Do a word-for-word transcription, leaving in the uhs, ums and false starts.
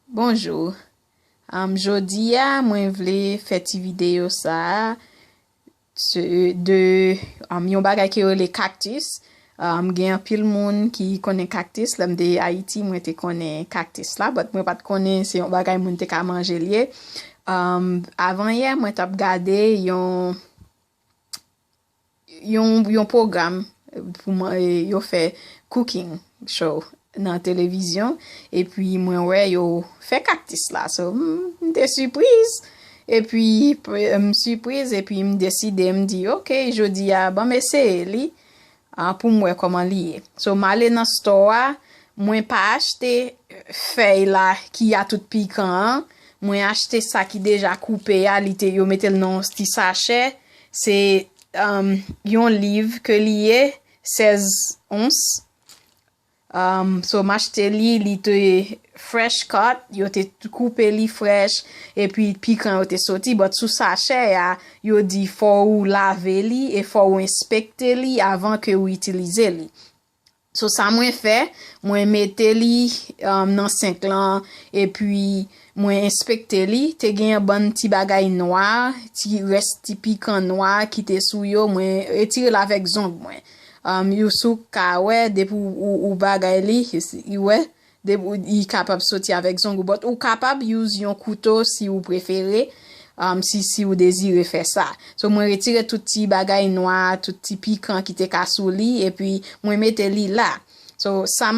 Bonjou. Um, jodi a, mwen vle fè ti videyo sa a se de um, yon bagay ki rele kaktis. Um, gen anpil moun ki konnen kaktis. Lè m te Ayiti, mwen te konnen kaktis la, but mwen pa t konnen se yon bagay moun te ka manje l ye. Um, avan yè, mwen t ap gade yon yon, yon pwogram pou mwen, yo fè cooking show nan televizyon, epi mwen wè yo fè kaktis la. So, m m te sipriz, epi m sipriz, epi m deside, m di, "Ok, jodi a, ban m eseye li, ah, pou m wè kòman li ye." So, m ale nan store a, mwen pa achte fèy la ki a tout pikan an, mwen achte sa ki deja koupe a, li te, yo mete l nan yon ti sachè, se um, yon liv ke li ye, sèz ons. Um, so, m achte li, li te fresh cut, yo te koupe li fresh, epi pikan yo te soti, but sou sachè a, yo di fò ou lave li e fò ou enspekte li avan ke ou itilize li. So, sa mwen fè, mwen mete li um, nan senk lan, epi mwen enspekte li. Te gen yon bann ti bagay nwa, ti rès ti pikan nwa ki te sou yo, mwen retire l avèk zong mwen. Um, yo sou ka wè, depi ou, ou, ou bagay li, ou wè, depi ou, li kapab soti avèk zong ou, but ou kapab use yon kouto si ou prefere, um, si, si ou dezire fè sa. So, mwen retire tout ti bagay nwa, tout ti pikan ki te ka sou li, epi mwen mete li la. So, sa